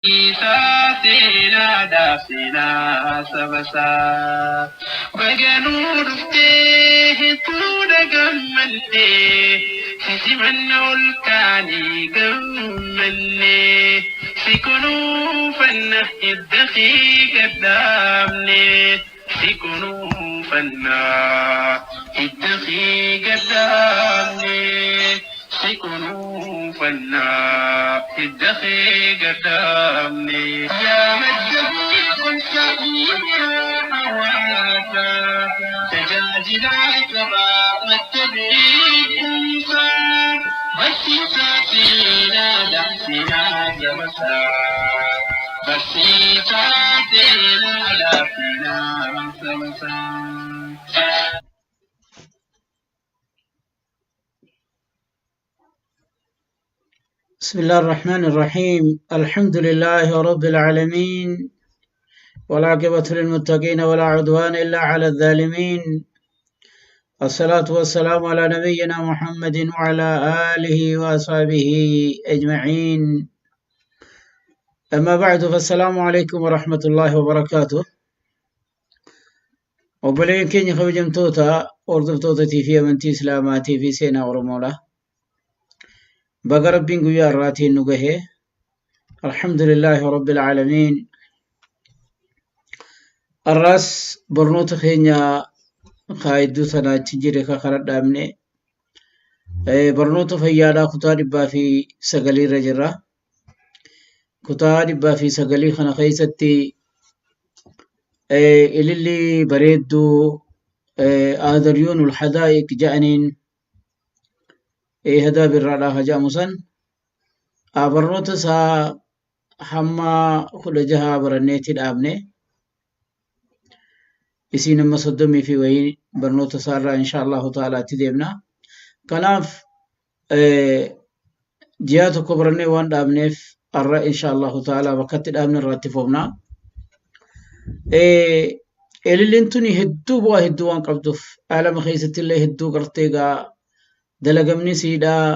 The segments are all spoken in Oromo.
Isaa seenaadhaaf seenaa sabasaa. Baganuu dhuftee hedduudha gammannee si simanna ol kaanee gammannee si kunuunfanna hidda kee gad dhaabne si kunuunfanna hidda kee gad dhaabne si kunuunfanna hidda kee gad dhaabne. Yaa madda beekumsa miidiyaa hawaasaa tajaajilaa sabaa madda beekumsaa barsiisaa seenaadha seenaa sabasaa barsiisaa seenaadha seenaa sabasaa. بسم الله الرحمن الرحيم، الحمد لله رب العالمين، والعاقبة للمتقين، ولا عدوان إلا على الظالمين. الصلاة والسلام على نبينا محمد وعلى آله وأصحابه أجمعين. أما بعد، فالسلام عليكم ورحمة الله وبركاته. Obboleeyyan keenya kabajamtoota hordoftootatii fi amantii Islaamaatii fi seenaa Oromoodha. Baga Rabbiin guyyaa har'aatiin nu gahe. Alhamdulillaahi Rabbil Aalamiin. Har'aas barnoota keenya kaa hedduu sana achi jire ka kara dhaabne barnoota fayyaadhaa kutaa 109 irra jirra. Kutaa 109 kana keessatti ililli bareedduu aadaryuunul hadaa'iq ja'aniin hadaa birraadhaa ka ja'amu san barnoota isaa hamma 16 baranneetti dhaabne. Isiin amma 30 fi wayii barnoota isaa irraa insha Allahu ta'ala itti deemna. Kanaaf ji'a tokko barannee waan dhaabneef har'a insha Allahu ta'ala bakka itti dhaabne irraa itti fufna. Ililliin tuni hedduu bu'aa hedduu waan qabduuf aalama keessatti illee hedduu gartee gaa dalagamni siidhaa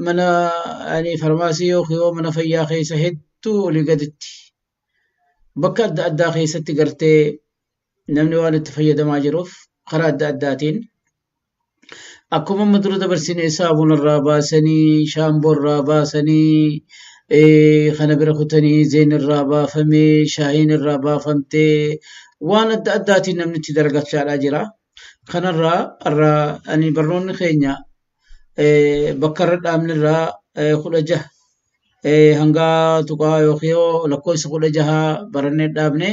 mana ani farmaasii yookiin mana fayyaa keessa hedduu olii gaditti bakka adda addaa keessatti gartee namni waan itti fayyadamaa jiruuf karaa adda addaatiin akkuma amma dura dabarsine saabuna irraa baasanii, shaamboo irraa baasanii, kana bira kutanii zeen irraa baafamee, shaayiin irraa baafamtee waan adda addaatiin namni itti dalagachaadhaa jira. Kanarraa irraa ani barnoonni keenya bakka irra dhaabne irraa 16 hanga tuqaa yookiin lakkoofsa 16 barannee dhaabne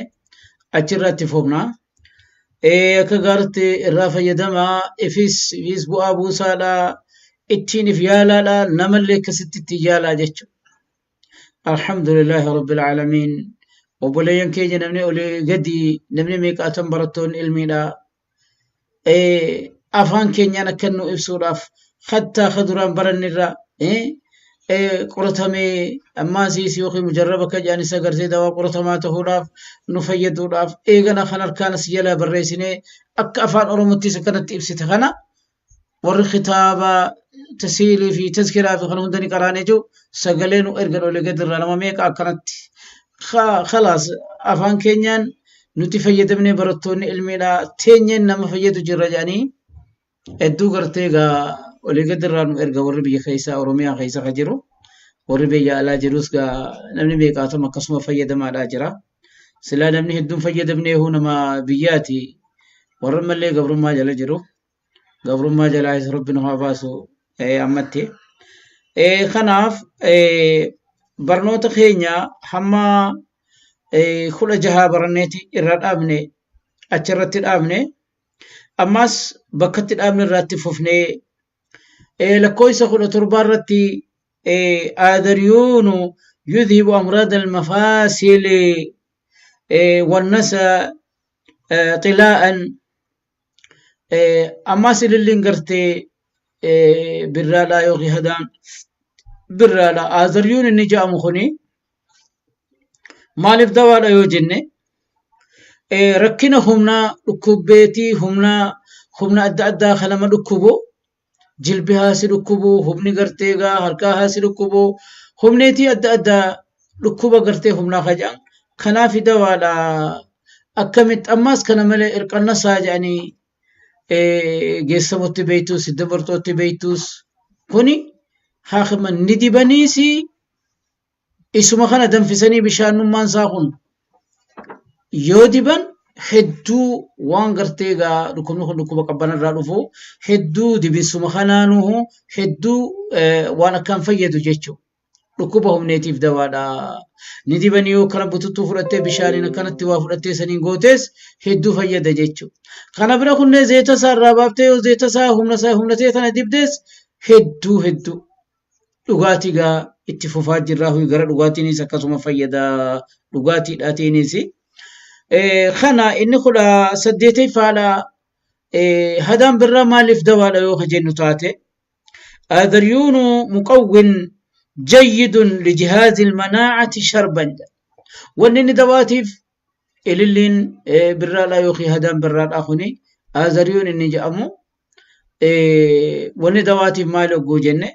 achirraa itti fufna. Akka gaaritti irraa fayyadamaa, ifis bu'aa buusaadha, ittiin if yaalaadha, namallee akkasitti ittiin yaalaa jechuudha. Alhamdulillahi Rabbil Aalamiin. Obboleeyyan keenya namni olii gadi namni meeqaatan barattoonni ilmiidha. Afaan keenyaan akka nu ibsuudhaaf hattaa ka duraan barannirra qoratamee ammaasiis yookiin mujarraba akka jedhan isa gartee dawaa qoratamaa ta'uudhaaf nu fayyaduudhaaf eegana kan harkaan as jalaa barreessinee akka afaan Oromottis akkanatti ibsite kana warri kitaaba tasiilii fi tazkiraa fi kana hunda ni qaraanee jiru sagalee nu ergan olii gadi irraa nama meeqa akkanatti khalaas afaan keenyaan nuti fayyadamnee barattoonni ilmiidha teenyeen nama fayyadu jirra jedhanii hedduu gartee egaa olii gadi irraa nu erga warri biyya keessaa Oromiyaa keessa ka jiru warri biyya alaa jirus gaa namni meeqaatam akkasuma fayyadamaadhaa jira. Silaa namni hedduun fayyadamnee huu nama biyyaati warra ammallee gabrummaa jala jiru. Gabrummaa jalaa isa Rabbi nu haa baasu ammatti. Kanaaf barnoota keenya hamma 16 baranneeti irra dhaabne achirratti dhaabne. Ammas bakka itti dhaabne irratti fufnee lakkoofsa 17 irratti aadaryuunu yudhibu amraad almafaasili wannasa xilaa'an. Ammas ililliin gartee birraadhaa yookiin hadaan birraadha. Aadaryuun inni jedhamu kuni maaliif dawaadha yoo jenne, rakkina humnaa dhukkubbeetii humnaa humna adda addaa kan nama dhukkubu, jilbi haa si dhukkubu, humni gartee gaa harkaa haa si dhukkubu, Humneetii adda addaa dhukkuba gartee humnaa kaja'an kanaaf dawaadha. Akkamitti ammaas kana malee irqannasaa jedhanii geessamutti beektus dabartootti beektus kuni haakima ni dibaniisi isuma kana danfisanii bishaanummaan isaa kun yoo diban hedduu waan gartee egaa dhukkubni kun dhukkuba qabbanarraa dhufu hedduu dibinsuma kanaanuhu hedduu waan akkaan fayyadu jechuudha. Dhukkuba humneetiif dawaadha. Ni dibanii yoo kana bututtuu fudhattee bishaaniin akkanatti waa fudhattee saniin gootes hedduu fayyada jechuudha. Kana bira kunnee zeeta isaa irraa baaftee yoo zeeta isaa humna isaa humna ta'e tana dibdees hedduu hedduu dhugaatii gaa itti fufaa jirraa gara dhugaatiinis akkasuma fayyada dhugaatiidhaatiinis. Kana inni 18ffaadha. Hadaan birraa maaliif dawaadha yoo jennu taate آذريون مقو جيد لجهاز المناعة شربا وانني دواتيف إللين برا لا يوخي هدان برا الأخوني آذريون إني جأمو واني دواتيف مالو جوجنة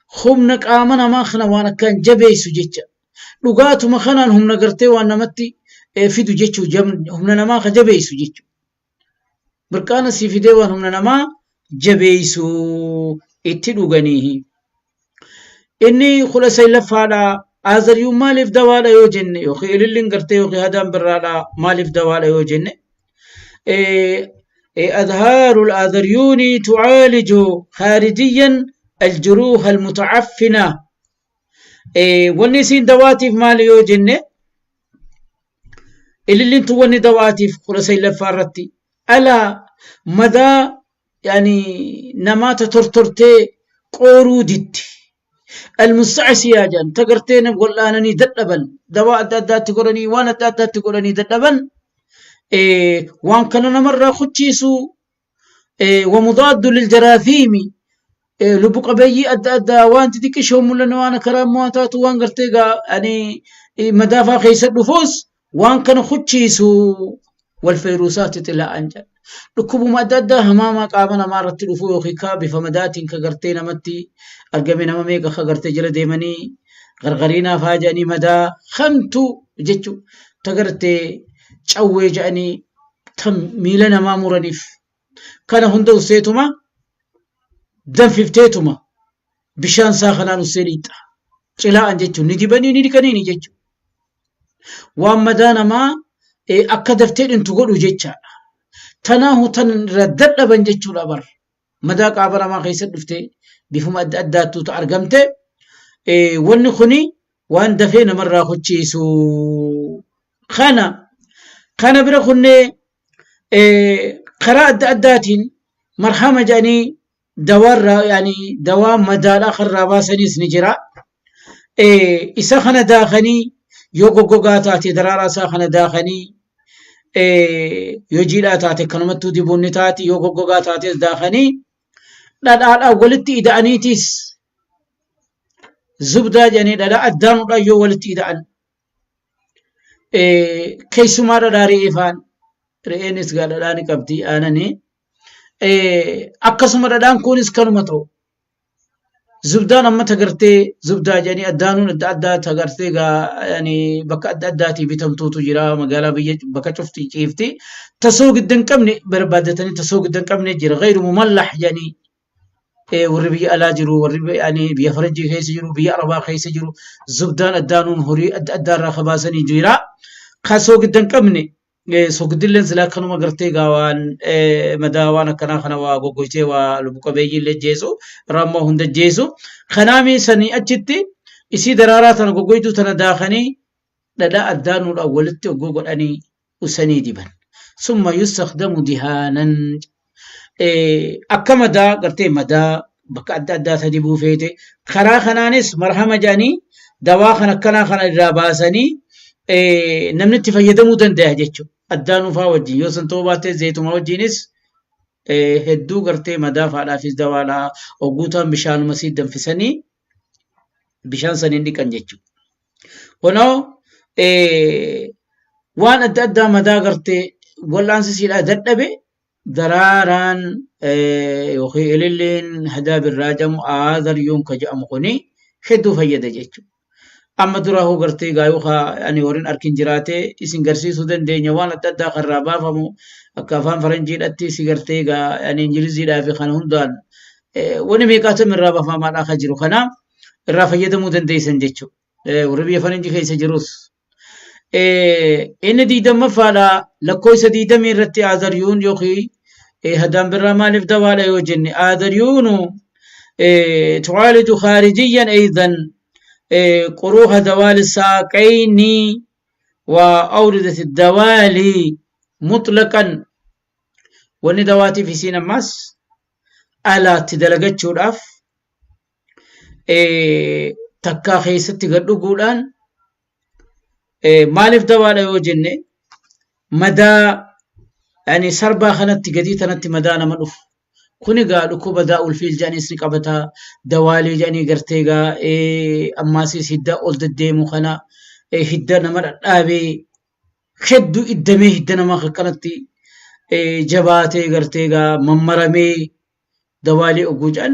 خمنا قامنا ما خنا وانا كان جبيسو جيتشا لغاتو ما خنا هم نقرتي وانا متي فيدو جيتشو هم نما خجبيسو جيتشو بركانا سيفيدي وان هم نما جبيسو itti dhuganiihi. Inni 19ffaadha. Azaryuun maaliif dawaadha yoo jenne yookiin ililliin gartee yookiin hadaan birraadha maaliif dawaadha yoo jenne أزهار الآذريون تعالج خارجيا الجروح المتعفنة wanni isiin dawaatiif maali yoo jenne ililliin tun wanni dawaatiif 19ffaa irratti alaa madaa yani namaata tortortee qooruu ditti. المستعصية جان تقرتين والآنني ددبن دواء adda addaatti godhanii waan adda addaatti godhanii dadhaban waan kana namarraa kuchiisu ومضاد للجراثيم lubbu qabeeyyii adda addaa waan xixiqqishoo mul'anne waan karaa immoo taatu waan gartee gaa yani madaafaa keessa dhufuus waan kana kuchiisu والفيروسات طلاء jedha. Dhukkubuma adda addaa hamaamaa qaama namaa irratti dhufu yookiin ka bifa madaatiin ka gartee namatti argame nama meeqa ka gartee jala deemanii gargariinaa faa jedhanii madaa hamtu jechuudha. Ta gartee cawwee jedhanii ta miila namaa muraniif kana hunda usseetuma danfifteetuma bishaan isaa kanaan ussee dhiixa. Cilaa'an jechuun ni dibanii ni dhiqaniini jechuudha. Waan madaa namaa akka daftee dhintu godhu jechaadha. Tanaahu tan irra dadhaban jechuudha bar. Madaa qaama namaa keessa dhuftee bifuma adda addaattu argamte wanni kuni waan dafee namarraa kuchiisu. Kana kana bira kunnee karaa adda addaatiin marhama jedhanii dawaarraa yani dawaa madaadhaa karraa baasaniis ni jira. Isa kana daakanii yoo goggogaa taate daraaraa isaa kana daakanii yoo jiidhaa taate kanumattuu dibuun ni taati yoo goggogaa taates daakanii dhadhaadhaan walitti ida'aniitis zubdaa jedhanii dhadhaa addaanuudhaan yoo walitti ida'an keessumaa dhadhaa re'ee faan re'eenis gaa dhadhaa ni qabdi aananii akkasuma dhadhaan kunis kanuma ta'u zubdaan amma tagartee zubdaa jedhanii addaanuun adda addaa tagartee gaa yani bakka adda addaatii bitamtuutu jira magaalaa biyya bakka cufti ciifti tasoo gidda hin qabne barbaaddatanii tasoo gidda hin qabne jira gayru mumallah jedhanii warri biyya alaa jiru warri yani biyya faranjii keessa jiru biyya arabaa keessa jiru zubdaan addaanuun horii adda addaa irraa kabaasanii jira kasoo gidda hin qabne soogidilleen silaa akkanuma gartee gaa waan madaa waan akkanaa kana waa goggoysee waa lubbu qabeeyyii illee jeesu raammoo hunda jeesu kanaami sanii achitti isii daraaraa tana goggoytuu tana daakanii dhadhaa addaanuudhaan walitti oggoo godhanii usanii diban summa yustakdamu dihaanan akka madaa gartee madaa bakka adda addaa ta dibuu feete karaa kanaanis marhama jedhanii dawaa kan akkanaa kana irraa baasanii namni itti fayyadamuu danda'a jechuudha. Addaanuu fa'aa wajjin yoo san ta'uu baatte zayituma wajjinis hedduu gartee madaa fa'aadhaafis dawaadha. Ogguutaan bishaanuma sii danfisanii bishaan saniin dhiqan jechuudha. Kunoo waan adda addaa madaa gartee wal'aansi siidhaa dadhabe daraaraan yookiin ililliin hadaa birraa jedhamu aadharyoon ka jedhamu kuni hedduu fayyada jechuudha. Amma dura hoo gartee gaayuu ani warreen arkin jiraatee isin garsiisuu dandeenya waan adda addaa karraa baafamu akka afaan faranjiidhatti si gartee gaa ani ingiliziidhaa fi kana hundaan wani meeqaatam irraa baafamaadhaa kan jiru kana irraa fayyadamuu dandeessan jechuudha. Warri biyya faranjii keessa jirus. Inni 20ffaadha lakkoofsa 20 irratti aadaryuun yookiin hadaan birraa maaliif dawaadha yoo jenne aadaryuunu tu'aaliju khaarijiyyan aydan قروح دوال الساقين وأوردة الدوالي مطلقا wanni dawaatiif isiin ammas alaatti dalagachuudhaaf takkaa keessatti gad dhuguudhaan maaliif dawaadha yoo jenne madaa yani sarbaa kanatti gadii tanatti madaa nama dhufu Kun egaa dhukkuba daa'ul fiil jedhaniis ni qabata. Dawaalee jedhanii gartee egaa ammaasis hidda ol deddeemu kana hidda nama dhadhaabee hedduu iddamee hidda nama akkanatti jabaatee gartee egaa mammaramee dawaalee oguu jedhan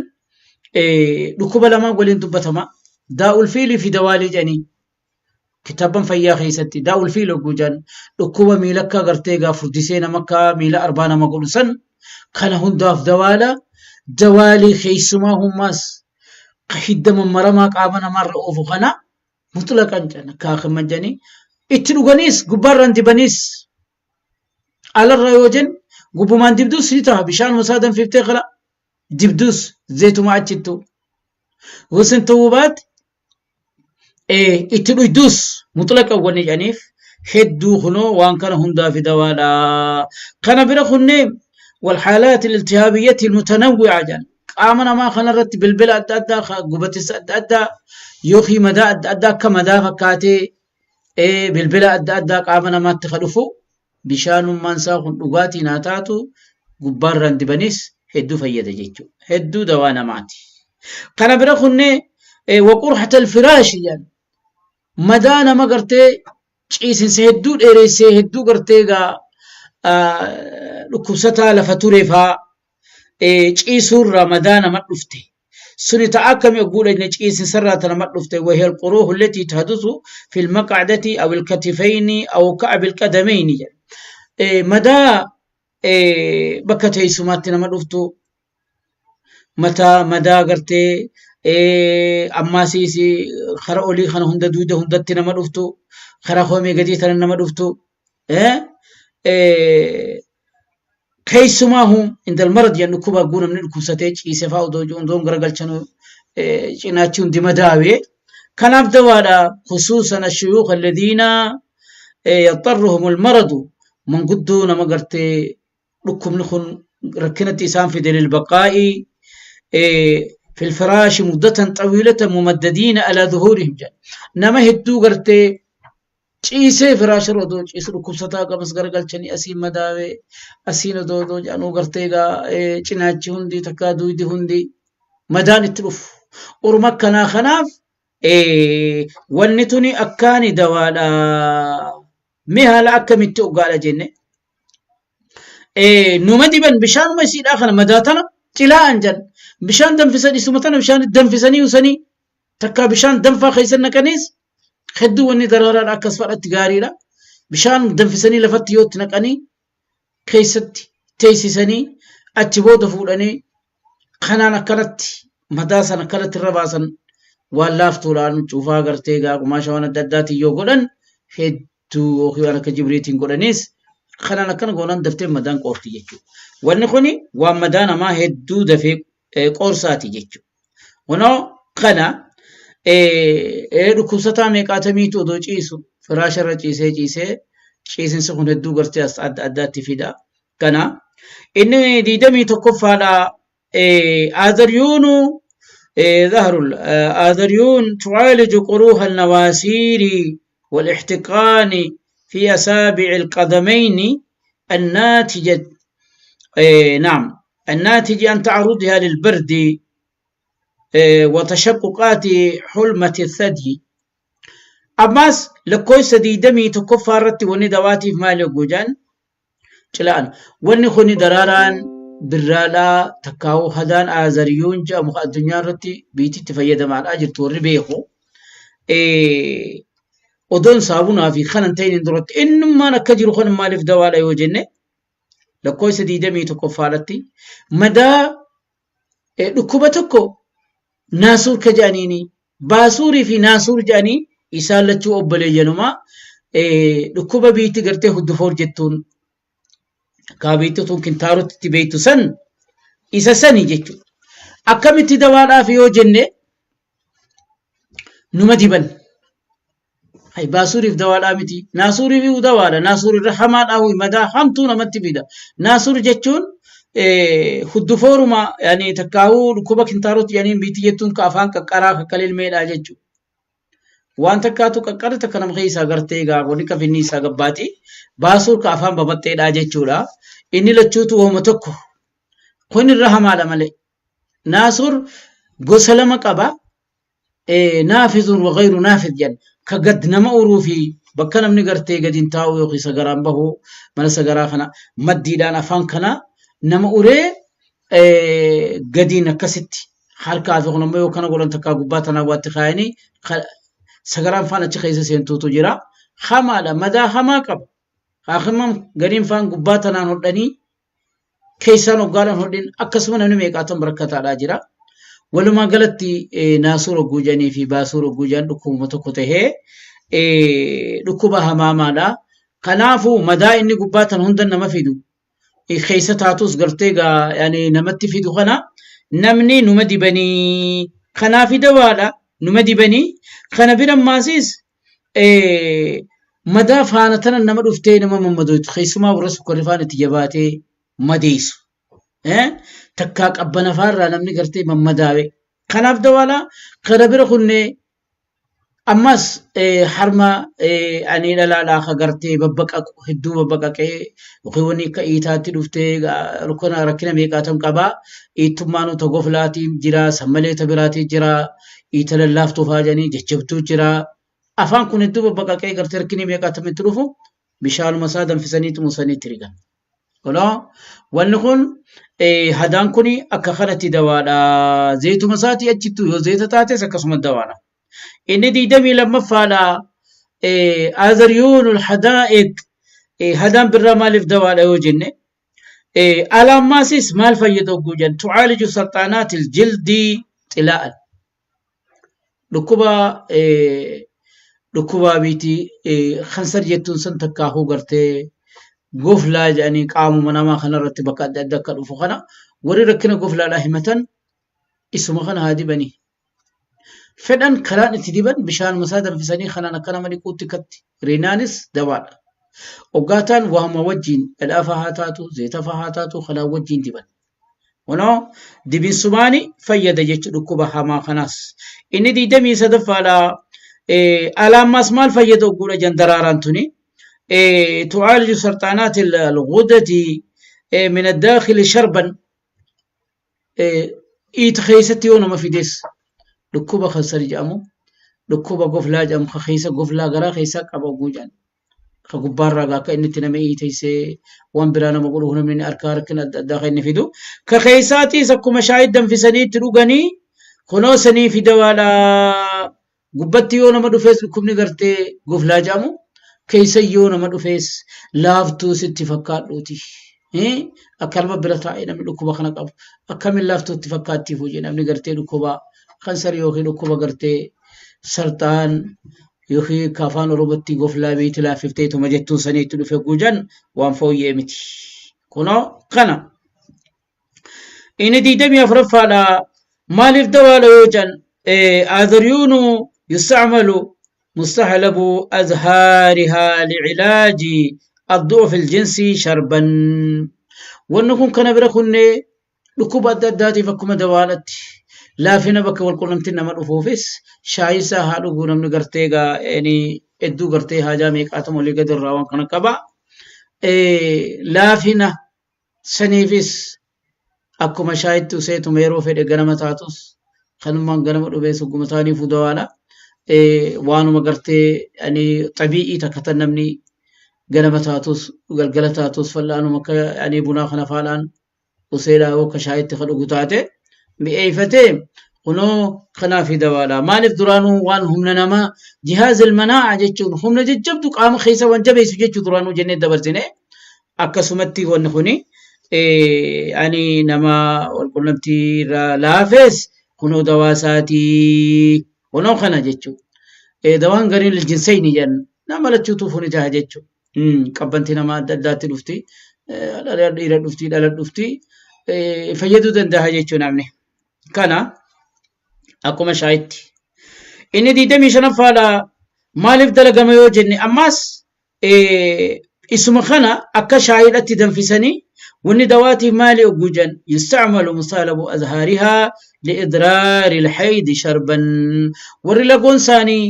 dhukkuba lamaan waliin dubbatama. Daa'ul fiilii fi dawaalee jedhanii kitaabban fayyaa keessatti daa'ul fiil hogguu jedhan dhukkuba miila akka gartee egaa furdisee nama akka miila arbaa nama godhu san kana hundaaf dawaala dawaalii keessumaa hummaas ka hidda mammaramaa qaama namaarra oofu kana mutlaqan jedhan akka hakiman jedhanii itti dhuganiis gubbaarraan dibaniis alarra yoo jennu gubbumaan dibduus ni ta'a bishaan masaa danfiftee kala dibduus zeetuma achittu gosin ta'uu baate itti dhuyduus mutlaqa wanni jedhaniif hedduu kunoo waan kana hundaa fi dawaadha. Kana bira kunnee walhaalaati iltihaabiyyati mutanawwi'a jedhan qaama namaa kanarratti bilbila adda addaa gubatissa adda addaa yookiin madaa adda addaa akka madaa fakkaatee bilbila adda addaa qaama namaatti ka dhufu bishaanummaan isaa kun dhugaatiin haa taatu gubbaarraan dibanis hedduu fayyada jechuudha. Hedduu dawaa namaati. Kana bira kunnee waqurhata alfiraashi jedhan madaa nama gartee ciisinsa hedduu dheeressee hedduu gartee egaa dhukkubsataa lafa ture faa ciisuurraa madaa nama dhufte. Suni ta akkami oguu dhaqne ciisinsarraa ta nama dhufte wahiya alquruuhu allatii tahdusu fi almaqcadati aw alkatifayni aw ka'bi alqadamayni jedha. Madaa bakka teessumaatti nama dhuftu mataa madaa gartee ammaasiis kara olii kana hunda duyda hundatti nama dhuftu kara koomee gadii tana nama dhuftu keessumaahu indal marad jedhan dhukkuba hagguu namni dhukkubsatee ciise fa'aa odoo odoon garagalchanuu cinaachi hundi madaawee kanaaf dawaadha khusuusan ashuyuukh alladhiina yaxxarruhum almaradu manguddoo nama gartee dhukkubni kun rakkinatti isaan fide lilbaqaa'i في الفراش مدة طويلة ممددين على ظهورهم jedha nama hedduu gartee ciisee firaasharra odoo ciisu dhukkubsataa gamas garagalchanii asiin madaawee asiin odoo odoo jedhanuu gartee egaa cinaachi hundi takkaa duydi hundi madaan itti dhufu. Orma akkanaa kanaaf wanni tuni akkaani dawaadha. Mee haala akkamitti oggaadha jenne. Numa diban bishaanuma isiidhaa kana madaa tana cilaa'an jedhan. Bishaan danfisan isuma tana bishaan danfisanii usanii takkaa bishaan danfaa keessa naqaniis hedduu wanni daraaraadha akkas fadhatti gaariidha. Bishaan danfisanii lafatti yoo itti naqanii keessatti teessisanii achi booda fuudhanii kanaan akkanatti madaa sana akkanatti irra baasan waan laaftuudhaan cuufaa gartee egaa qumaasha waan adda addaatiin yoo godhan hedduu yookiin waan akka jibriitiin godhaniis kanaan akkana goonaan daftee madaan qoorti jechuudha. Wanni kuni waan madaa namaa hedduu dafee qoorsaati jechuudha. Kunoo kana dhukkubsataa meeqaatamiitu odoo ciisu firaasharra ciisee ciisee ciisinsi kun hedduu gartee as adda addaatti fida. Kana inni 21ffaadha aadaryuunu ظهر آذريون تعالج قروح النواسير والاحتقان في أسابع القدمين الناتجة نعم الناتج عن تعرضها للبرد وتشققات حلمة الثدي ammaas lakkoofsa 21ffaa irratti wanni dawaatiif maali hogguu jedhan cilaan wanni kuni daraaraan birraadhaa takkaa'uu hadaan aazariyuun jedhamu addunyaa irratti biititti fayyadamaadhaa jirtu warri beeku. Odoon saabunaa fi kanan ta'in duratti innummaan akka jiru kan maaliif dawaadha yoo jenne lakkoofsa 21ffaadhatti madaa dhukkuba tokko naasuur ka jedhaniini baasuurii fi naasuur jedhanii isaan lachuu obboleeyyanumaa dhukkuba biitti gartee huddufoor jettuun kaabiitti tun kintaarotti itti beektu san isa sani jechuudha. Akkamitti dawaadhaaf yoo jenne numa diban. Hay baasuuriif dawaadhaa miti. Naasuuriif dawaadha. Naasuur irra hamaadhaa ho'i madaa hamtuu namatti fida. Naasuur jechuun huddufooruma yaani takkaahuu dhukkuba kintaarotti jedhaniin biitti jettuun ka afaan qaqqaraa kakka lilmeedhaa jechuudha. Waan takkaatu qaqqarri takka nama keessaa gartee egaa wanni ka finni isaa gabbaati. Baasuur ka afaan babaxxeedhaa jechuudha. Inni lachuutu wahuma tokko. Kun irra hamaadha malee. Naasuur gosa lama qaba. Naafizun wa gayru naafiz jedhan. Ka gad nama uruu fi bakka namni gartee gad hin taa'u yookiin sagaraan bahu mana sagaraa kana maddiidhaan afaan kana nama uree gadiin akkasitti harkaa fi kun ammoo yoo kana godhan takkaa gubbaa tanaa waatti kaayanii sagaraan faan achi keessa seentuutu jira. Hamaadha madaa hamaa qaba. Haakimman gadiin faan gubbaa tanaan hodhanii keessaan hoggaadhaan hodhin akkasuma namni meeqaatan barakkataadhaa jira. Walumaa galatti naasuu rogguu jedhanii fi baasuu rogguu jedhan dhukkubuma tokko tahee dhukkuba hamaamaadha. Kanaafuu madaa inni gubbaa tan hunda nama fidu keessa taatus gartee gaa yani namatti fidu kana namni numa dibanii kanaafi dawaadha numa dibanii kana bira maasiis madaa faana tana nama dhuftee nama mammadoytu keessumaa warra sukkarri faan itti jabaatee madeessu takkaa qabbana faarraa namni gartee mammadaawe kanaaf dawaadha kana bira kunnee Ammas harma ani dhalaadhaa ka gartee babbaqaqu hedduu babbaqaqee yookiin wanni akka iitaatti dhuftee rukkana rakkina meeqaatam qaba. Iittummaanuu ta goflaatiin jira, san malee ta biraatii jira, iita lallaaftuu faa jedhanii jajjabduu jira. Afaan kun hedduu babbaqaqee gartee rakkinni meeqaatam itti dhufu bishaanuma isaa danfisanii tumusanii itti rigan. Kunoo wanni kun hadaan kun akka kanatti dawaadha. Zayituma isaatii achittuu yoo zayita taates akkasuma dawaadha. Inni 22ffaadha. Azaryuunul hadaa'iq hadaan birraa maaliif dawaadha yoo jenne alaammaasis maal fayyada hogguu jennu tucaaliju sarxaanaatil jildii xilaa'an. Dhukkuba dhukkuba biitii kansar jettuun san takkaahuu gartee goflaa jedhanii qaamuma namaa kanarratti bakka adda adda akka dhufu kana warri rakkina goflaadhaa himatan isuma kana haa dibanii. Fedhan karaan itti diban bishaanuma isaa danfisanii kanaan akka nama dhiquutti katti riinaanis dawaadha. Oggaataan waamuma wajjin dhadhaafaa haa taatu zeetafaa haa taatu kanaan wajjin diban. Kunoo dibinsumaani fayyada jechu dhukkuba hamaa kanaas. Inni 23ffaadha. Alaammaas maal fayyada ogguudha jan daraaraan tuni. Tu'aaliju sarxaanaati al-ghudati min ad-daakhili sharban. Iita keessatti yoo nama fides dhukkuba kansar jedhamu dhukkuba goflaa jedhamu ka keessa goflaa garaa keessaa qaba ogguu jedhan. Ka gubbaarraa gaa akka inni itti nama iiteessee waan biraa nama godhu namni inni harkaa rakkina adda addaa kan inni fidu. Ka keessaatiis akkuma shaayii danfisanii itti dhuganii kunoo sanii fi dawaadha. Gubbatti yoo nama dhufees dhukkubni gartee goflaa jedhamu keessa yoo nama dhufees laaftuu sitti fakkaadhuuti. Akka nama bira taa'ee namni dhukkuba kana qabu akkamiin laaftuu itti fakkaattiif hojii namni gartee dhukkuba kansarii yookiin dhukkuba gartee sarxaan yookiin akka afaan Oromootti goflaa beeyti laaffifteetuma jettuun sanii itti dhufe guujan waan fooyyee miti. Kunoo kana. Inni 24ffaadha. Maaliif dawaadha yoo jedhan azaryuunu yustacmalu mustahlabu azhaarihaa licilaaji addu'uf iljinsi sharban. Wanni kun kana bira kunnee dhukkuba adda addaatiif akkuma dawaadhatti laafina bakka walqunnamtiin nama dhufuufis shaayisaa haa dhuguu namni gartee gaa hedduu gartee haajaa meeqaatama olii gadi irraa waan kana qaba. Laafina saniifis akkuma shaayitti useetuma yeroo fedhe ganama taatus kanummaan ganama dhufee sugguma taaniifuu dawaadha. Waanuma gartee ani xabii'ii takka tan namni ganama taatus galgala taatus fal'aanuma akka ani bunaa kana faadhaan useedhaa yoo akka shaayitti ka dhugu taate mi'eeffatee Kunoo kanaafi dawaadha. Maaliif duraanuu waan humna namaa jihaaz ilmanaa'a jechuun humna jajjabdu qaama keessa waan jabeessu jechuu duraanuu jennee dabarsine. Akkasumatti wanni kuni ani nama walqunnamtii irraa laafes kunoo dawaa isaatii kunoo kana jechuudha. Dawaan gariin liljinseyni jedhan nama lachuutuu funi taha jechuudha. Qabbanti nama adda addaatti dhufti. Dhiira dhufti, dhala dhufti. Fayyaduu danda'a jechuudha namni. Kana akkuma shaayitti. Inni 25ffaadha maaliif dalagama yoo jenne ammaas isuma kana akka shaayiidhatti danfisanii wanni dawaatiif maali ogguu jedhan yustacmalu musaalabu azhaarihaa liidraari lhaydi sharban warri lagoon isaanii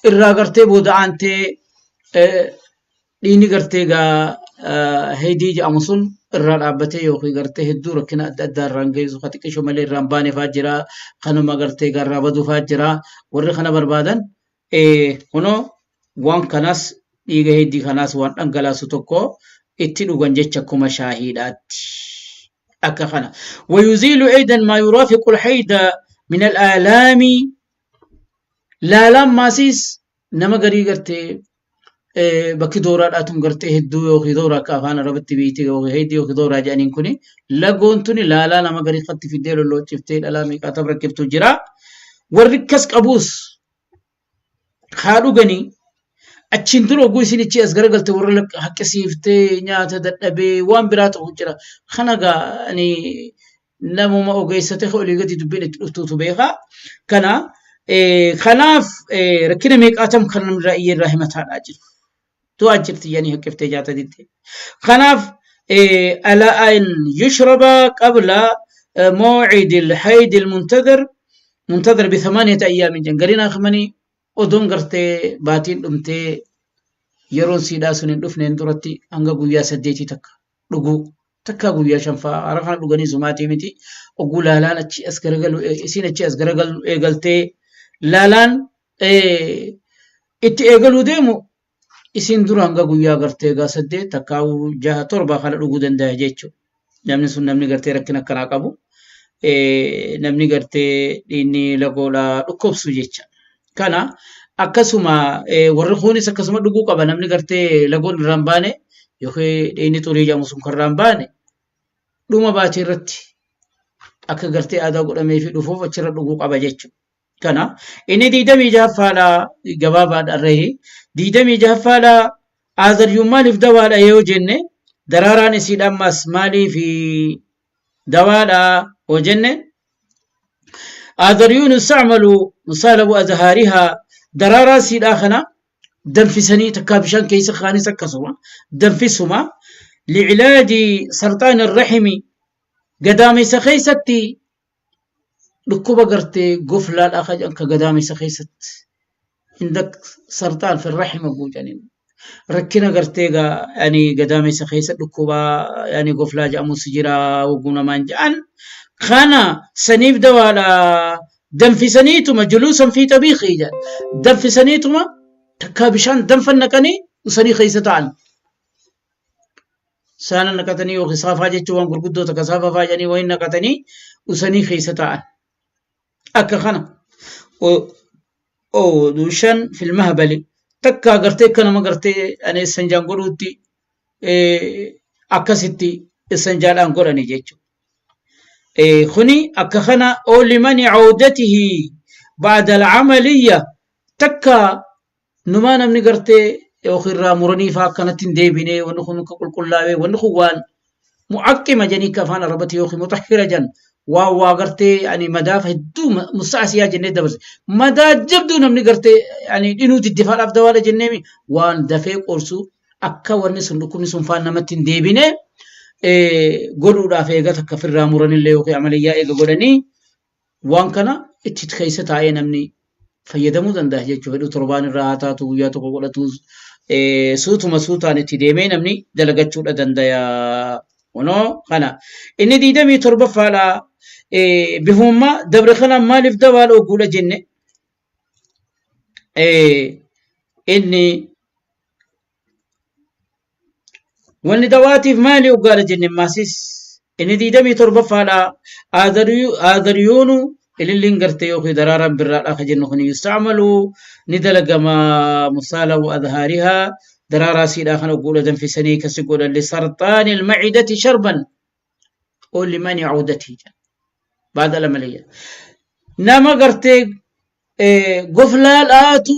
irraa gartee booda aantee dhiigni gartee gaa heydii jedhamu sun irraa dhaabbatee yookiin gartee hedduu rakkina adda addaa irraan geessu ka xiqqisho malee irraan baane faa jira kanuma gartee garraa baduu faa jira warri kana barbaadan kunoo waan kanas dhiiga heddii kanaas waan dhangalaasu tokko itti dhugan jecha akkuma shaahiidhaatti akka kana wayuziilu aydan maa yuraafiqu alhayda min alaalaami laalaan maasiis nama garii gartee bakki dooraadhaa tun gartee hedduu yookiin dooraa akka afaan arabatti beekte yookiin heddii yookiin dooraa jedhaniin kuni lagoon tuni laalaa nama garii qatti fiddee lolloociftee dhalaa meeqaa tam rakkiftu jira. Warri akkas qabuus haa dhuganii achiin dura oguu isin ichi as garagalte warra haqqisiiftee nyaata dadhabee waan biraa ta'u jira. Kana gaa ani namuma ogeessa ta'e olii gadi dubbiin itti dhuftuutu beeka. Kana kanaaf rakkina meeqaatam kan namni irraa iyyee irraa himataadhaa jiru. Du'aa jirti jedhanii haqqiftee nyaata didde. Kanaaf ala an yushraba qabla mawcidi alhayd almuntadhir muntadhir bi thamaniyati ayyaamin jedhan gariin akmanii odoon gartee baatiin dhumtee yeroon siidhaa sun hin dhufneen duratti hanga guyyaa saddeetii takka dhuguu takkaa guyyaa shanfaa hara kana dhuganii sumaatii miti oguu laalaan achi as garagalu isiin achi as garagalu eegaltee laalaan itti eegaluu deemu isiin dura hanga guyyaa gartee egaa saddeet takkaa jaha torba kana dhuguu danda'a jechuudha. Namni sun namni gartee rakkina akkanaa qabu namni gartee dhiinni lagoodhaa dhukkubsu jecha. Kana akkasuma warri kuunis akkasuma dhuguu qaba namni gartee lagoon irraa hin baane yookiin dhiinni xurii jedhamu sun kan irraa hin baane dhuma baatii irratti akka gartee aadaa godhamee fi dhufuuf achirra dhuguu qaba jechuudha. Kana inni 26ffaadha gabaabaadha irra 26ffaadha aadaryuun maaliif dawaadha yoo jenne daraaraan isiidha ammas maaliif dawaadha yoo jenne aadaryuun yustacmalu musaalabu azhaarihaa daraaraa siidhaa kana danfisanii takkaa bishaan keessa kaanis akkasuma danfisuma licilaaji sarxaan irrahimi gadaamessa keessatti dhukkuba gartee goflaadhaa ka jedhan ka gadaamessa keessatti indak sarxaan fi rahima guutaniin rakkina gartee gaa yani gadaamessa keessa dhukkuba yani goflaa jedhamus jira wagguu namaan jedhan kana saniif dawaadha danfisaniituma juluusan fi xabiiqii jedhan danfisaniituma takkaa bishaan danfan naqanii usanii keessa ta'an saana naqatanii yookiin saafaa jechuun waan gurguddoo takka saafaa faa jedhanii wayin naqatanii usanii keessa taa'an. Akka kana oodushan filmahbali takka gartee akka nama gartee ani issanjaan godhuutti akkasitti issanjaadhaan godhani jechuudha. Kuni akka kana oolimani coodatihi ba'da alcamaliyya takka Numaa namni gartee yookiin irraa muranii faa akkanatti hin deebine wanni kun akka qulqullaa'ee wanni kun waan mu'aqqima jedhanii akka afaan arabatti yookiin mutahhira jedhan waan waa gartee ani madaaf hedduu musta'asiyaa jennee dabarse madaa jabduu namni gartee ani dhinuu diddifaadhaaf dawaadha jenneemi waan dafee qorsu akka wanni sun dhukkubni sun faan namatti hin deebine godhuudhaaf eega takka firraa muranillee yookiin amaliyyaa eega godhanii waan kana itti keessa taa'ee namni fayyadamuu danda'a jechuudha. Fedhu torbaan irraa haa taatu guyyaa tokko godhatu suutuma suutaan itti deemee namni dalagachuudha danda'a. Kunoo kana. Inni 27ffaadha. Bifummaa dabre kanaan maaliif dawaa dhooguudha jenne? Inni wanni dawaatiif maali oggaadha jenne maasis Inni diidamii torbaffaadha. Aadaryuunu ililliin gartee yookiin daraaraan birraadha ka jennu kun yustacmalu ni dalagama musaala wa adhaarihaa daraaraa siidhaa kana guudha danfisanii kasi godhan lisarxaani almacidati sharban oo limani cawdatii baada lamaleeyya. Nama gartee goflaadhaatu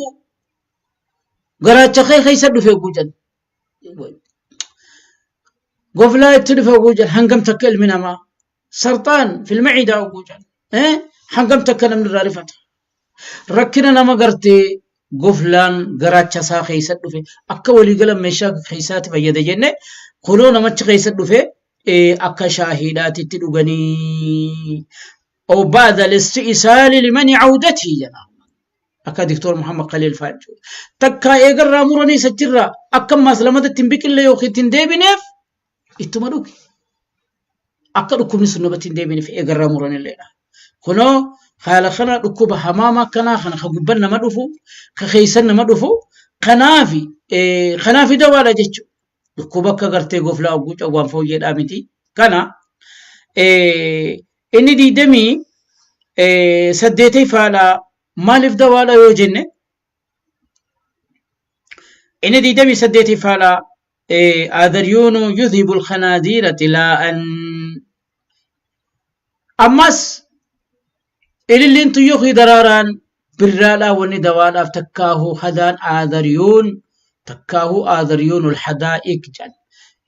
garaacha kee keessa dhufe guujan. Goflaa itti dhufe guujan hangam takka ilmi namaa sarxaan filmaciidaa guujan hangam takka namni irraa rifata. Rakkina nama gartee goflaan garaacha isaa keessa dhufe akka waliigala meeshaa keessaatti fayyada jenne kunoo namachi keessa dhufe akka shaahiidhaatitti dhuganii. أو بعد الاستئصال لمن عودته jedha. Akka Diktoor Muhammad Khaliil fa'aa jechuudha. Takkaa eegarraa muranii sachirraa akka ammaas lamata ittiin biqille yookiin ittiin deebineef ittuma dhugi. Akka dhukkubni sun namatti hin deebineef eegarraa muranilleedha. Kunoo haala kana dhukkuba hamaama akkanaa kana ka gubban nama dhufu ka keessan nama dhufu kanaafi kanaafi dawaadha jechuudha. Dhukkuba akka gartee goflaa ogguu cawwaan fooyyeedhaa miti. Kana inni diidamii saddeetayfaadha maaliif dawaadha yoo jenne inni diidamii saddeetayfaadha aadaryuunu yudhibu alkhanaadiira xilaa'an ammas ililliin tun yookiin daraaraan birraadhaa wanni dawaadhaaf takkaahuu hadaan aadaryuun takkaahuu aadaryuunul hadaa'ik jedhan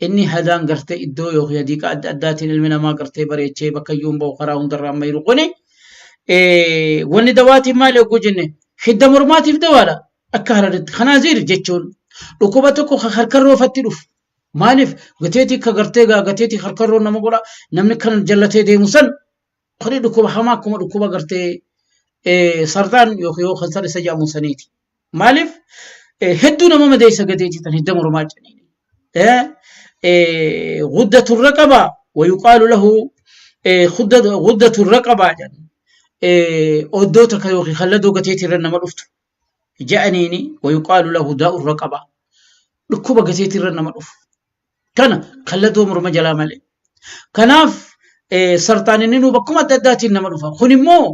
inni hadaan gartee iddoo yookiin hadiiqa adda addaatiin ilmi namaa gartee bareechee bakka iyyuu hin bahu karaa hundarraa amma jiru kuni wanni dawaatiin maali yogguu jenne hidda mormaatiif dawaadha akka hararitti kanaaziir jechuun dhukkuba tokko ka harkarroofatti dhufu maaliif gateetii ka gartee gaa gateetii harkarroo nama godha namni kan jallatee deemu san kuni dhukkuba hamaa akkuma dhukkuba gartee sarxaan yookiin yoo kansar isa jedhamu saniiti. Maaliif hedduu nama madeessa gateetii tan hidda mormaa jedhanii. Guddatu raqaba wayuqaalu lahu guddatu raqaba jedhan. Oddoo takka yookiin kalladoo gateetii irra nama dhuftu jedhaniini wayuqaalu lahu daa'u raqaba. Dhukkuba gateetii irra nama dhufu. Kana kallatoo morma jalaa malee. Kanaaf sarxaan inni nuu bakkuma adda addaatiin nama dhufa. Kun immoo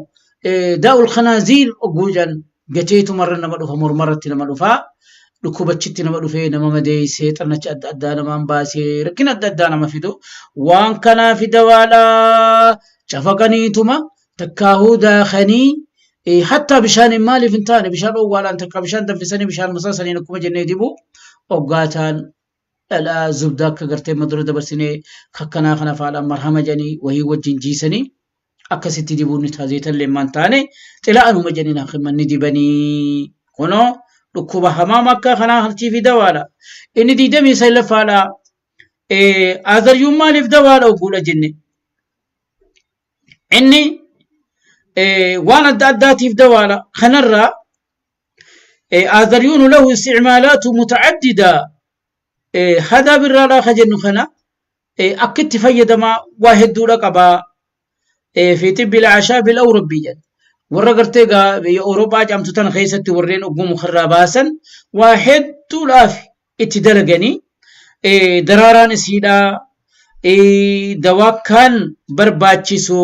daa'ul kanaaziir ogguu jedhan gateetumarra nama dhufa mormarratti nama dhufa. Dhukkubachitti nama dhufee nama madeessee xannacha adda addaa namaan baasee rakkina adda addaa nama fidu. Waan kanaaf dawaadha. Cafaqaniituma takkaahuu daakanii hattaa bishaaniin maaliif hin taane bishaan dhoowwaadhaan takka bishaan danfisanii bishaan masaasaniin akkuma jennee dibu oggaataan dhadhaa zubdaa akka gartee amma dura dabarsinee kakkanaa kana faadhaan marhama jedhanii wahii wajjin jiisanii akkasitti dibuun ni ta'a zeetallee immaan taane xila'anuma jedhanii naaf himan ni dibanii kunoo dhukkuba hamaama akka kanaa hartii fi dawaadha inni diidamii saglaffaadha azaryuun maaliif dawaadha ogguudha jenne inni waan adda addaatiif dawaadha kanarraa آذريون له استعمالات متعددة هذا بالرالا خجن خنا أكت فيدما واحد دولة قبا في طب الأعشاب الأوروبية warra gartee gaa biyya Awurooppaa jedhamtu tana keessatti warreen ogguu mukarraa baasan waa hedduudhaaf itti dalaganii daraaraan isiidhaa dawaa kan barbaachisu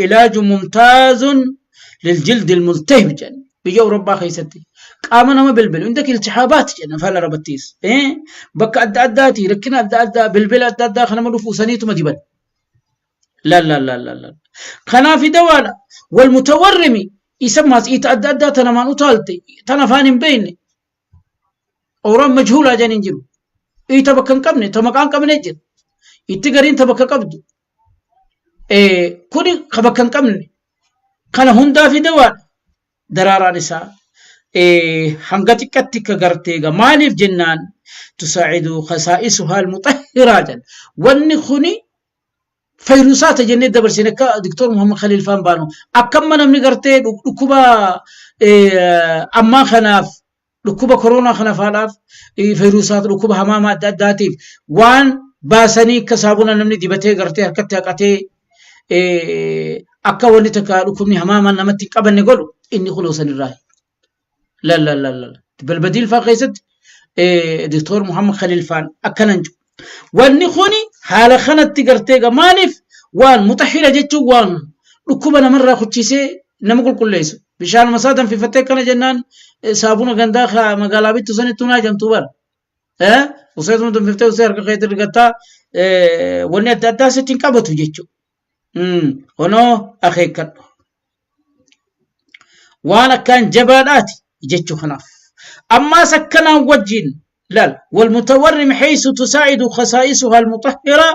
ilaaju mumtaazun liljildi ilmultahib jedhan biyya Awurooppaa keessatti qaama nama bilbilu inda iltihaabaat jedhan afaan arabattiis bakka adda addaati rakkina adda addaa bilbila adda addaa kan nama dhufu saniituma diban la la la la la kanaaf dawaadha wal mutawarrimi isa maas iita adda addaa tana maan utaalte tan afaan hin beekne Awraan majhuulaa jedhan hin jiru. Iita bakka hin qabne ta maqaa hin qabne jira. Itti gariin ta bakka qabdu. Kuni ka bakka hin qabne. Kana hundaa fi dawaadha. Daraaraan isaa hanga xiqqatti ka gartee egaa maaliif jennaan tusaacidu kasaa'isuhaa almuxahhiraa jedhan. Wanni kuni fayrusaata jennee dabarsine akka Diktoor Muhammad Khaliil faan baanu akkamma namni gartee dhukkuba ammaa kanaaf dhukkuba koronaa kana faadhaaf fayrusaata dhukkuba hamaama adda addaatiif waan baasanii akka saabuna namni dibatee gartee harkatti haqatee akka wanni takka dhukkubni hamaamaan namatti hin qabanne godhu inni kunoo sanirraa. La la la la. Balbadiil faa keessatti Diktoor Muhammad Khaliil faan akkanan jiru. Wanni kuni haala kanatti gartee egaa maaliif Waan mutahhira jechuun waan dhukkuba namarraa kuchiisee nama qulqulleessu. Bishaanuma isaa danfifattee akkana jennaan saabuna gandaa ka magaalaa bittu sanittuu naa jamtuu bara. Useetuma danfiftee usee harka keetti rigattaa wanni adda addaa sitti hin qabatu jechuudha. Kunoo akeekkadhu. Waan akkaan jabaadhaati jechuu kanaaf. Ammaas akkanaan wajjin laal walmutawarrim haysu tusaa'idu khasaa'isuha almutahhira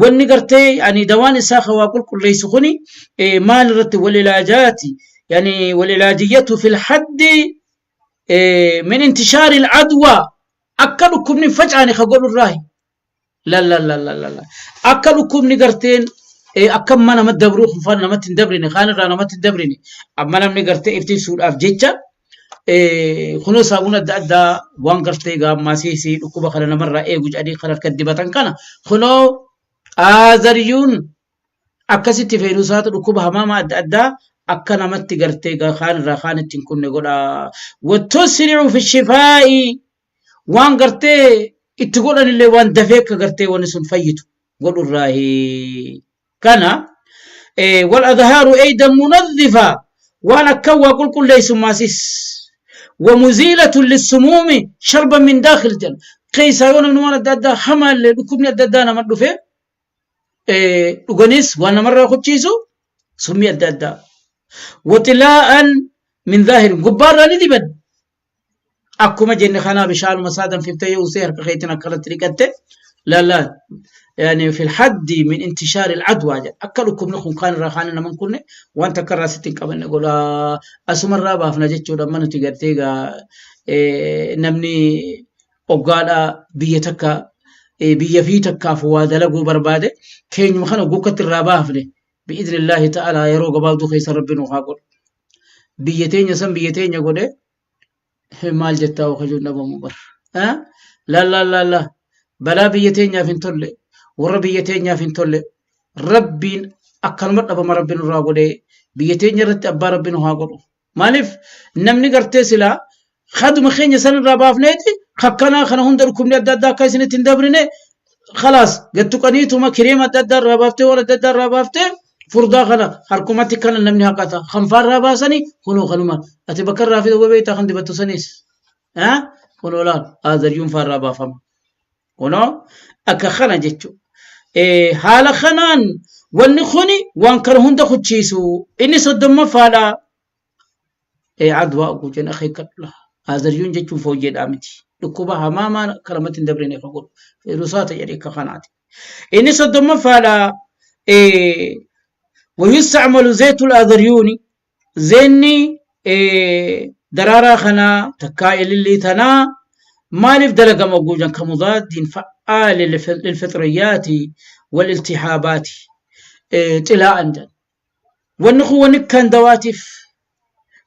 wanni gartee yani dawaan isaa ka waa qulqulleessu kuni maal irratti walilaajaati yani walilaajiyatu fil haddi min intishaari al'adwa akka dhukkubni hin facaane ka godhu irraahi. La la la la la la. Akka dhukkubni garteen akka amma nama dabruu kun faan namatti hin dabrine kaan irraa namatti hin dabrine amma namni gartee iftisuudhaaf jecha kunoo saabuna adda addaa waan gartee gaammaasiisii dhukkuba kana namarraa eegu jedhanii kan harka dibatan kana kunoo aazariyyuun akkasitti fayyaduu isaatu dhukkuba hamaama adda addaa akka namatti gartee kaan irraa kaan itti hin kunne godha. Wattusri'u fi shifaa'i waan gartee itti godhanillee waan dafee akka gartee wanni sun fayyitu godhurraahi. Kana wal adhaaru eydan munadhifa waan akkan waa qulqulleessu maasis. ومزيلة للسموم شربا من داخل جل keessa yoo namni waan adda addaa hamaallee dhukkubni adda addaa nama dhufe dhuganis waan namarraa kuchiisu summii adda addaa. Waxilaa'an min zaahir gubbaarraa ni diban. Akkuma jenne kanaa bishaanuma isaa danfiftee yoo usee harka keetiin akkanatti dhiqatte laalaa yani fil haddi min intishaari al-adwaa jedha. Akka dhukkubni kun kaan irraa kaan nama hin kunne wanta akka irraa sitti hin qabanne godha. Asumarraa baafna jechuudha amma nuti gartee egaa namni oggaadha biyya takka biyya fi takkaaf waa dalaguu barbaade keenyuma kana gukkatti irraa baafne bi'idhnillaahi ta'ala yeroo gabaabduu keessa rabbi nu haa godhu. Biyya teenya san biyya teenya godhe maal jettaa wakajuun dhabamu bar. Laa laa laa laa balaa biyya teenyaaf hin tolle warra biyya teenyaaf hin tolle rabbiin akkanuma dhabama rabbi nurraa godhee biyya teenya irratti abbaa rabbi nu haa godhu. Maaliif namni gartee silaa kaduma keenya san irraa baafneeti kakkanaa kana hunda dhukkubni adda addaa akka isinitti hin dabrine khalaas gad tuqaniituma kireema adda addaa irraa baaftee waan adda addaa irraa baaftee furdaa kana harkumatti kana namni haqata kanfaa irraa baasanii kunoo kanuma ati bakka irraa fida beektaa kan dibattu saniis kunoo laal azaryuun faa irraa baafama kunoo akka kana jechuudha. Haala kanaan wanni kuni waan kana hunda kuchiisu inni soddommaffaadha. Adwaa oguu jenna akeekkadhu. Azaryuun jechuun fooyyeedhaa miti. Dhukkuba hamaamaa akka namatti hin dabrine kan godhu. Feerusaata jedhe akka kanaati. Inni soddommaffaadha. Wayustacmalu zeetul azaryuuni zeenni daraaraa kanaa takkaa ilillii tanaa maaliif dalagama oguu jan kamudaaddiin fa'aali lilfixriyyaati waliltihaabaati xilaa'an jan. Wanni kun wanni kan dawaatiif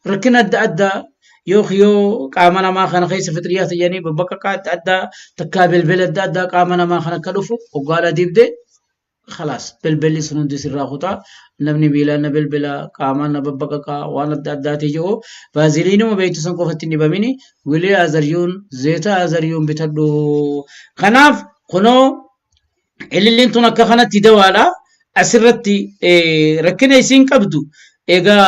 rakkina adda addaa yookiin yoo qaama namaa kana keessa fixriyaa ta'anii babbaqaqaa adda addaa takkaa bilbila adda addaa qaama namaa kana akka dhufu hoggaadha dibde khalaas bilbilli sun hundi sirraa kutaa namni miilaan na bilbila qaamaan na babbaqaqaa waan adda addaati jiru vaaziliinuma beektu san qofatti hin dibamini wilii azaryuun zeeta azaryuun bitadhu kanaaf kunoo Ililliin tun akka kanatti dawaadha. Asirratti rakkina isiin qabdu egaa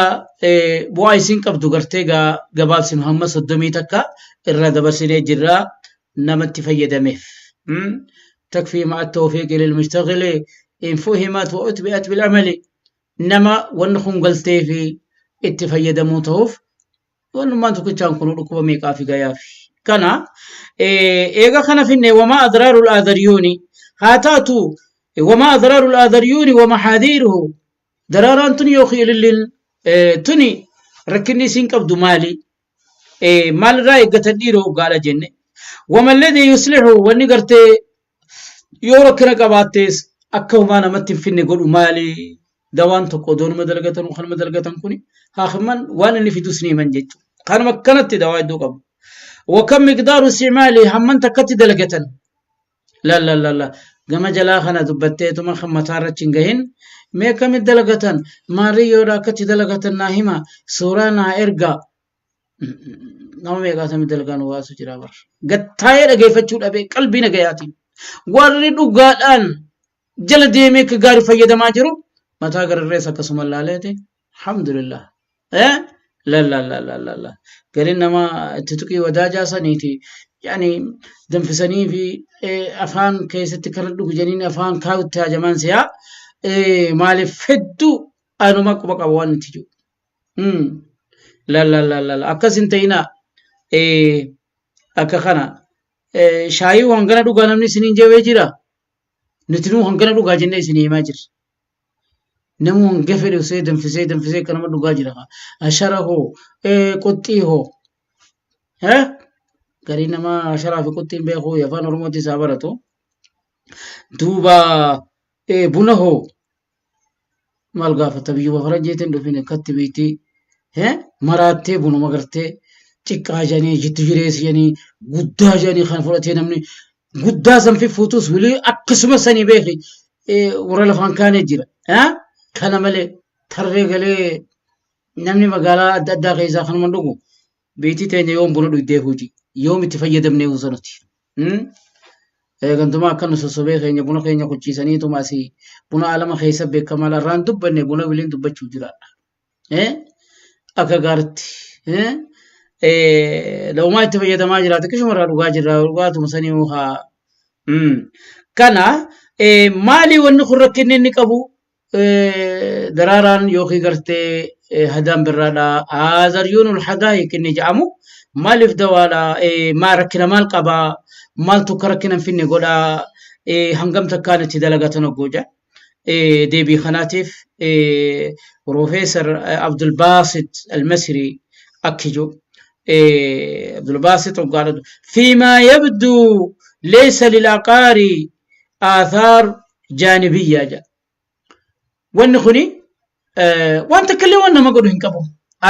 bu'aa isiin qabdu gartee egaa gabaabsinu hamma 31 irra dabarsinee jirra namatti fayyadameef. Takfii ma'a tawfiiqi lilmushtagili in fuhimat wa utbi'at bil amali nama wanni kun galtee fi itti fayyadamuu ta'uuf Wannummaan tokkichaan kun dhukkuba meeqaa fi gayaafi. Kana eega kana finne wamaa adraarul aadaryuuni haa taatu wamaa adraarul aadaryuuni wa mahaadiiruhu daraaraan tuni yookiin ililliin tuni rakkinni isiin qabdu maali? Maalirraa eeggatan dhiiroo gaadha jenne. Wama alladhii yuslihu wanni gartee yoo rakkina qabaattees akka homaa namatti hin finne godhu maali? Dawaan tokko odoo nama dalagatan kanuma dalagatan kuni haakimman waan inni fidus ni himan jechuudha. Kanuma akkanatti dawaa hedduu qabu. Wakam miqdaaru isticmaali hamman takkatti dalagatan. La la la la gama jalaa kana dubbatteetuma kan mataa irratti hin gahin mee akkamitti dalagatan maariyyoodha akkatti dalagatan naa hima suuraa naa ergaa Nama meeqaatamii dalagaa nu baasu jira bar. Gattaa'ee dhageeffachuu dhabee qalbii nagayaatiin. Warri dhugaadhaan Jala deemee akka gaarii fayyadamaa jiru mataa gararrees akkasuma laaleeti. Alhamdulillah. Eh? La la la la la la. Gariin nama itti tuqii wadaajaa saniiti. Yani danfisanii fi afaan keessatti kan dhugu janiin afaan kaa'utti hajaman si'a. Maaliif hedduu anuma quba qaba waan itti jiru. La la la la la. Akkas hin ta'inaa. Akka kana. Shaayii hangana dhugaa namni isiniin jewee jira. Nuti nuu hangana dhugaa jennee isinii himaa jirra. Namuu hanga fedhe usee danfisee danfisee akka nama dhugaa jira. Ashara hoo qoxxii hoo. Garii nama asharaa fi qoxxiin beeku afaan Oromootti isaa baratu. Duuba buna hoo maal gaafata biyyuma faranjiitiin dhufin akkatti beektii maraattee bunuma gartee xiqqaa jedhanii jiddu jireessa jedhanii guddaa jedhanii kan fudhatee namni guddaa san fiffuutus wilii akkasuma sanii beeki warra lafaan kaanee jira. Kana malee tarree galee namni magaalaa adda addaa keessaa kanuma dhugu biitii teenya yoom buna dhugdee hojii yoom itti fayyadamnee husanuti. Gantumaa akka nu sossobee keenya buna keenya kuchiisaniituma asii buna alama keessa beekamaa irraan dubbanne buna wiliin dubbachuu jiraadha. Akka gaaritti. Loomaa itti fayyadamaa jiraate akkasuma irraa dhugaa jirra dhugaatuma sanii haa. Kana maali wanni kun rakkinni inni qabu daraaraan yookiin gartee hadaan birraadha. Azaryuunul hadaayik inni jedhamu maaliif dawaadha? Maa rakkina maal qaba? Maaltu akka rakkina hin finne godha? Hangam takkaan itti dalagatan hoggoo jedha. Deebii kanaatiif Piroofeesar Abdulbaasit Almasrii akki jedhu. Abdulbaasit hoggaadha. Fiimaa yabduu leessa lilaqaari aathaar jaanibiyyaa jedha. Wanni kuni waan takka illee waan nama godhu hin qabu.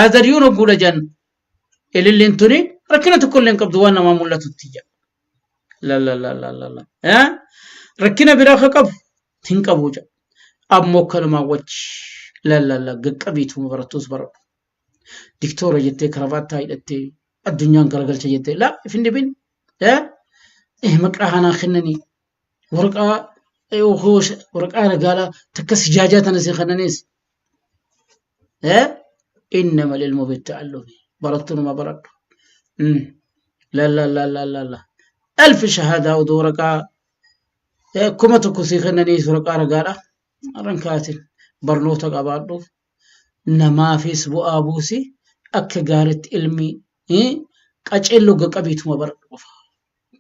Azaryuun hogguudha jedhan ililliin tuni rakkina tokko illee hin qabdu waan namaa mul'atutti jedha. La la la la la la. Rakkina biraa akka qabu hin qabu jedha. Ammoo kanumaa wajji la la la gaqqabiituma barattuus baradhu. Diktoora jettee karabaattaa hidhattee addunyaan garagalcha jettee la if hin dhibin. Maqaa kanaa kennanii waraqaa waraqaa ragaalaa takka sijaajaa tana si kennanis. Innama ilmu bitta'allumi barattu numa baradhu. La la la la la la. Alfi shahaadaa odoo waraqaa 1000 si kennaniis waraqaa ragaadha. Har'an kaatin barnoota qabaadhu. Namaafis bu'aa buusi akka gaaritti ilmi qaceelloo qabiituma baradhu qofa.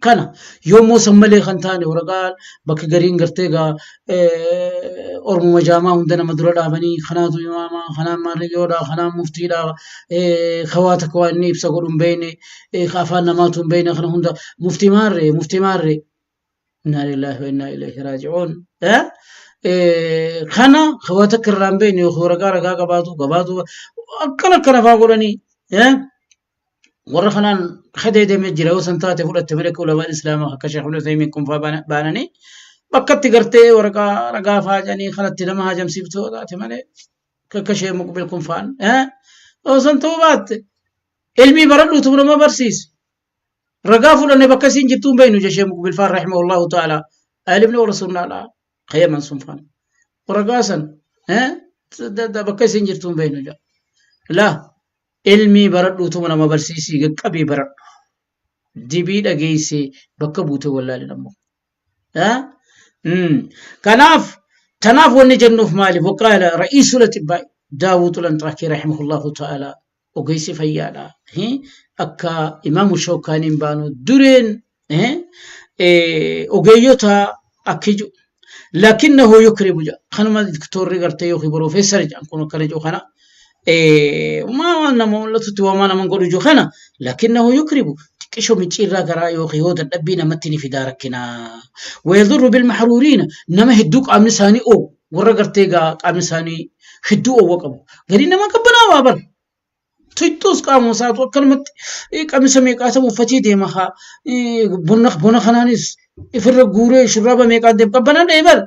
Kana yoommoo san malee kan taane waraqaa bakka gariin gartee egaa ormuma jaamaa hunda nama dura dhaabanii kanaatu imaama kanaan maarriyyoodha kanaan muftiidha kawaa takka waan inni ibsa godhu hin beekne ka afaan namaatu hin beekne kana hunda muftii maarree muftii maarree innaa lillaahi wa innaa ilayhi raaji'uun. Kana kawaa takka irraa hin beekne yookiin waraqaa ragaa qabaatu qabaatu akkana akkana faa godhanii warra kanaan kadeedamee jira yoo san taate fudhatte malee akka ulamaan islaamaa akka Sheekh Ibn Uthaymiin kun faa baananii bakkatti gartee waraqaa ragaa faa jedhanii kanatti nama hajamsiiftuu taate malee akka Sheekh Muqbil kun faan yoo san ta'uu baatte ilmii baradhuutu nama barsiise ragaa fudhanne bakka isiin jirtuu hin beeknu jee Sheekh Muqbil faan rahimahullahu ta'ala aalimni warra sunnaadha kayaman sun faan waraqaa san bakka isiin jirtuu hin beeknu jaa laa Ilmii baradhuutuma nama barsiisii gaqqabii baradhu. Dibii dhageessee bakka buute wallaalin ammoo. Kanaaf tanaaf wanni jennuuf maali? Waqaala ra'iisul atibbaa Daawud Lanxaakii rahimahullahu ta'ala ogeessi fayyaadha. Akka imaamu Shawkaaniin baanu dureen ogeeyyota akki jiru. Lakinnahu yukribu jedha. Kanuma doktorri gartee yookiin piroofeesara jedhan kun akkana jiru kana. Maa nama mul'atutti waamaa nama godhu jiru kana. Lakinnahu yukribu xiqqisho micciirraa garaa yookiin yoo dadhabbii namatti ni fidaa rakkinaa. Wayadurru bilmaxruuriina nama hedduu qaamni isaanii oo'u warra gartee gaa qaamni isaanii hedduu oowwa qabu. Garii nama qabbanaawaa bara. Tuttuus qaamuma isaatu akkanumatti qamisa meeqaatama uffatee deema haa bona bona kanaanis ifirra guuree shurraaba meeqaan deema qabbanaan dha'e bar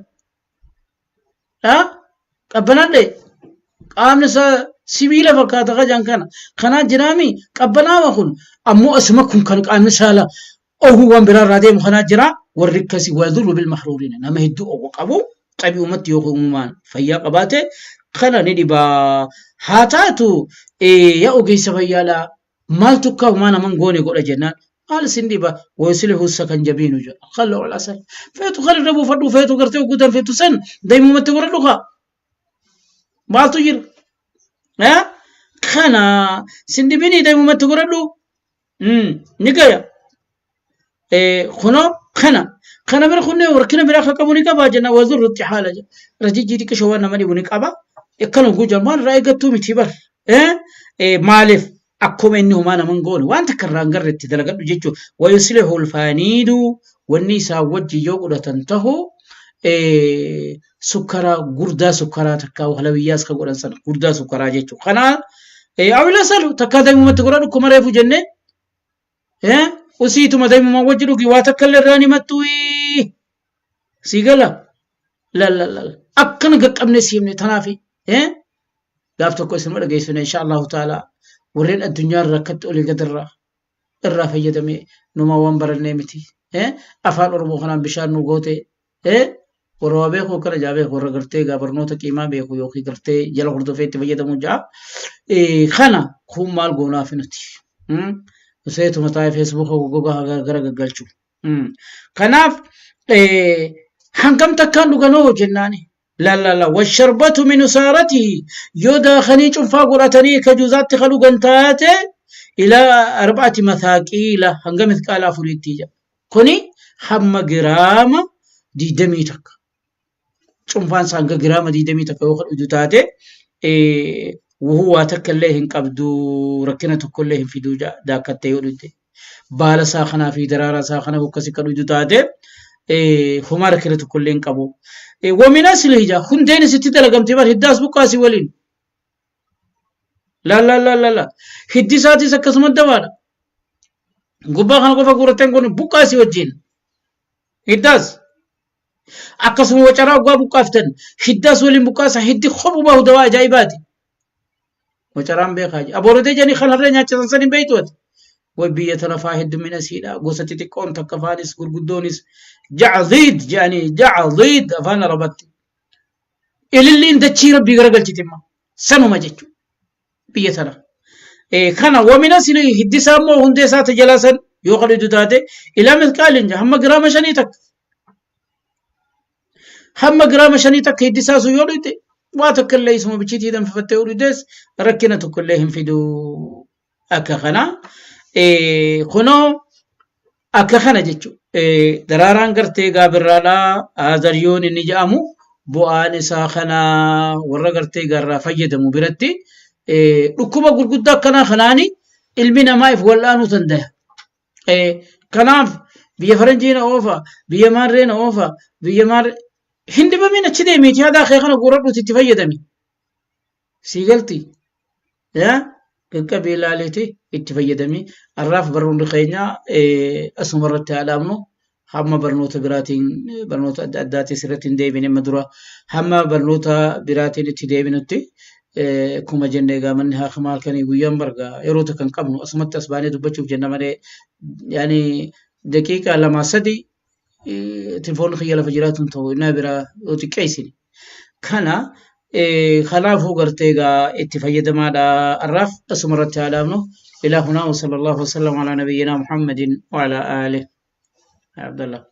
qabbanaan dha'e qaamni isaa sibiila fakkaata kajaan kana kanaa jiraami qabbanaawa kun ammoo asuma kun kan qaamni saala ohuu waan biraa irraa deemu kanaa jira warri akkasii wadurru bil mahruuriina nama hedduu ogu qabu Xabi'umatti yoo uumamaan fayyaa qabaate kana ni dhibaa. Haa taatu yaa ogeessa fayyaadhaa maaltu akka homaa naman goone godha jennaan maal isin dhiba wayuslihu sakanjabiinu jedha. Khalla wal asal. Feetu kan irra buufadhu feetu gartee guutan feetu san daa'imumatti godhadhu kaa. Maaltu jira? Kana sin dhibinii daa'imumatti godhadhu. Ni gaya. Kunoo kana kana bira kunneen rakkina biraa akka qabu ni qaba jenna wazurru itti haala jedha. Rajijjii xiqqishoo waan nama dhibu ni qaba. Akkana guujan waan irraa eeggattuu miti bar. Maaliif akkuma inni homaa nama hin goone waan takka irraa hin garre itti dalagadhu jechuudha. Wayuslihu ulfaaniidu wanni isaan wajji yoo godhatan tahu sukkaraa gurdaa sukkaraa takka halawiyyaas ka godhan sana gurdaa sukkaraa jechuudha. Kanaa awila salu takka daa'imumatti godhadhu akkuma reefu jennee Usiituma daa'imuma wajji dhugi waa takka illee irraa ni mattu sii gala lallallal akkana gaqqabne siimne tanaafi gaaf tokko isinuma dhageessine insha Allahu ta'ala warreen addunyaa irraa akkatti olii gad irraa irraa fayyadamee numaa waan barannee miti afaan Oromoo kanaan bishaan nu goote warra waa beeku akkana jaa beeku warra gartee gaa barnoota qiimaa beeku yookiin gartee jala hordofee itti fayyadamu jaa kana kun maal goonaaf nuti useetuma taa'ee feesbuuka gogaa gara gaggalchu kanaaf hangam takkaan dhuganoo jennaani la la la washarbatu min usaaratihi yoo daakanii cunfaa godhatanii ka juuzaatti ka dhugan taate ilaa arba'ati mathaaqiila hanga mithqaala afuriitti jedha Kuni hamma giraama 21. Cunfaan isaa hanga giraama 21 yoo kan dhudu taate wuhuu waa takka illee hin qabdu rakkina tokko illee hin fiduu daakkattee yoo dhugde. Baala isaa kanaa fi daraaraa isaa kana akkasii kan dhugdu taate homaa rakkina tokko illee hin qabu. Wamin aslihi jaa hundeen isitti dalagamte bar hiddaas buqqaasii waliin. La la la la la. Hiddi isaatis akkasuma dawaadha. Gubbaa kana qofa guurratteen kun buqqaasii wajjin. Hiddaas. Akkasuma wacaraa oggaa buqqaaftan hiddaas waliin buqqaasa hiddi kophu bahu dawaa ajaa'ibaati. Wacaraan beekaa jira. Abooratee jedhanii kan harree nyaachisan san hin beektu ati. Way biyya tana faa heddumina siidha. Gosa xixiqqoon takka faanis gurguddoonis jacdiid jedhanii jacdiid afaan arabatti. Ililliin dachii rabbii garagalchiti imma. Sanuma jechuudha. Biyya tana. Kana wamina sili hiddi isaa immoo hundee isaa tajalaa san yoo kan hiddu taate ilaa mithqaalin hamma giraama shanii takka. Hamma giraama shanii takka hiddi isaa sun yoo dhuyte waa takka illee isuma bichiitii danfifattee yoo dhuytes rakkina tokko illee hin fidu. Akka kana kunoo akka kana jechuudha. Daraaraan gartee gaabirraadhaa azaryoon inni jedhamu bu'aan isaa kana warra gartee garraa fayyadamu biratti dhukkuba gurguddaa akkanaa kanaani ilmi namaa if wal'aanuu danda'a. Kanaaf biyya faranjii na oofa, biyya maarree na oofa, biyya maarree hin dhibamin achi deemiiti hadaa kee kana guuradhuuti itti fayyadami. Sii galti? Yaa qaqqabii ilaaliiti itti fayyadami. Har'aaf barnoonni keenya asuma irratti haa dhaabnu. Hamma barnoota biraatiin barnoota adda addaatiin sirriitti hin deebine amma dura hamma barnoota biraatiin itti deebinutti akkuma jenne egaa manni haakimaa halkanii guyyaan barga yeroo takka hin qabnu asumatti as baanee dubbachuuf jenna malee yaani daqiiqaa lamaa sadi telefoonni kiyya lafa jiraatu hin ta'u innaa biraa yoo xiqqeessine. Kana kanaafuu gartee egaa itti fayyadamaadha har'aaf asuma irratti haa dhaabnu. Ilaa hunaa wa sallallahu wa sallam alaa nabiyyinaa Muhammadin wa alaa aalih. Abdallah.